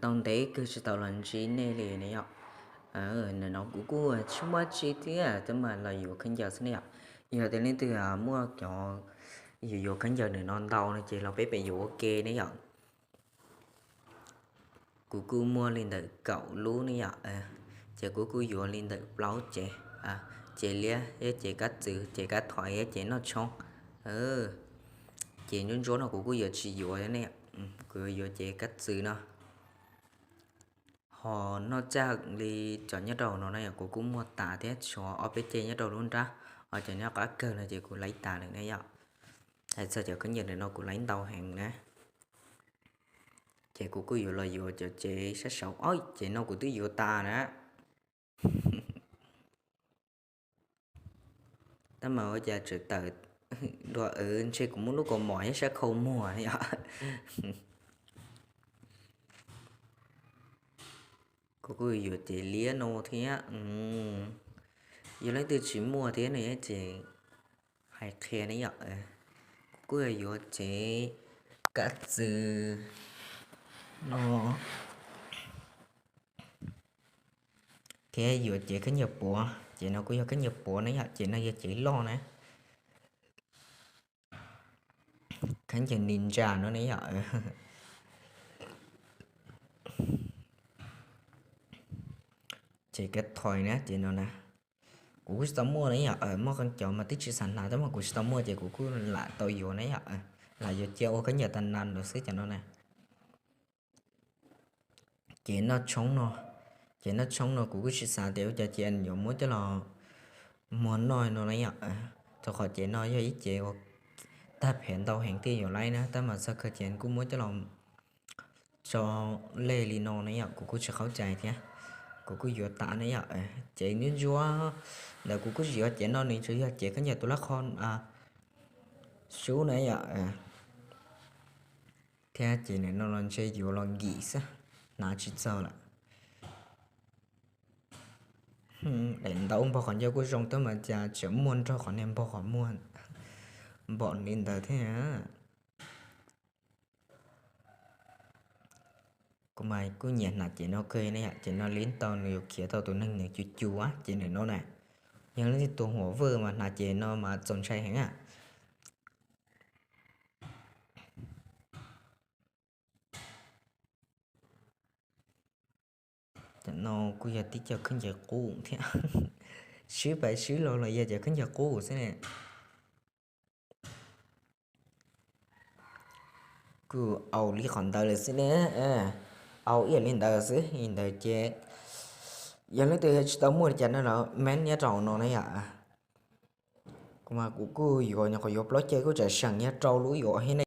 Tau ntev kawg tsis tau los ntsib nej li ne yom. Nim no kuv kuj tsis muaj tsi thiab, tab mas los yuav khaub ncaws xwb ne yom. Yog tias leej twg muaj cov yuav yuav khaub ncaws nim no ntau no ces los peb pem yuav ua ke ne yom. Kuv kuj muaj li ntawm kaum lub ne yom, ces kuv kuj yuav li ntawm plaub cev, cev liab, cev kab txwv, cev kab thoim, cev noj tshoob. Ces ntsuab ntsuab no kuv kuj yuav tsis yuav ne, kuv yuav yuav cev kab txwv no. Ho noj tshaj li cov nyob rau no na yom, kuv kuj muaj tas thiab, tshuav ob peb ceg nyob rau lub nrab, ho cov nyob qab kawg no ces kuv laib tas lawm ne yom. Hais txog cov khaub ncaws ntawm no kuv laib ntau heev na. Ces kuv kuj yuav los yuav cov cev sab saud, o, cev no kuv twb yuav tas na. Tab mas ua cas tseem tawm dua, ntshe kuv muab lub kaus mom nyob sab khau muag yom. Kuv kuj yuav cev liab no thiab. Yog leej twg tsis muaj thiab ne ces hais qhia ne yom. Kuv kuj yuav cev kab txwv no thiab yuav cev khaub ncaws puav, ces no kuj yog khaub ncaws puav ne yom, ces no yog cev loj na. Khaub ncaws ninja no ne yom. Ces kab thoim na, ces no na, kuv kuj tsis tau muaj ne yom, muaj qee cov mas twb tsis xav hnav tab mas kuv tsis tau muaj ces kuv kuj lam tau yuav ne yom, lam yuav cia ua khaub ncaws tas nas lawm xwb cov no na. Ces noj tshoob no, ces noj tshoob no kuv kuj tsis xav tias ua cas ces yuav muab coj los muag noj no na yom. Rau qhov ces no yog ib cev uas tag phem ntau heev thiaj yuav laib na, tab mas txog kawg ces kuj muab coj los tso lej li no ne yom, kuv kuj tsis qaub cai thiab. Kuv kuj yuav tas ne yom, cev ntsuab ntsuab ntawd kuv kuj tsis yuav, cev no nws tsuas yog cev khaub ncaws tus lab qho sub na yom. Thiab ces nim no los ntshe yuav los nkim xwb, hnav tsis txog lawm. Daim ntaub npog qhov ncauj kuj zoo tab mas cas tseem muaj nrog qhov niag npog qhov muag npaum li ntawd thiab. Kuv mas kuj nyiam hnav cev no kawg ne yom, cev no li ntau nws yuav khiav tau tus neeg nws cu cu ces nws no na. Yog leej twg tus huam vwj mas hnav cev no mas txaus ntshai heev a. Tam no kuj yog tib co khaub ncaws qub thiab. Swb pais swb los los yog cov khaub ncaws qub xwb ne. Kuj au li qhov ntawd lawm xwb ne. Au ib yam li ntawd xwb, li ntawd ces yog leej twg tsis tau muaj li cas no los ment nyob rau no na yom. Kuv mas kuv kuj yuav nyuam qhuav yuav plaub ceg kuj tseem seem nyob rau lub yuav thiab ne.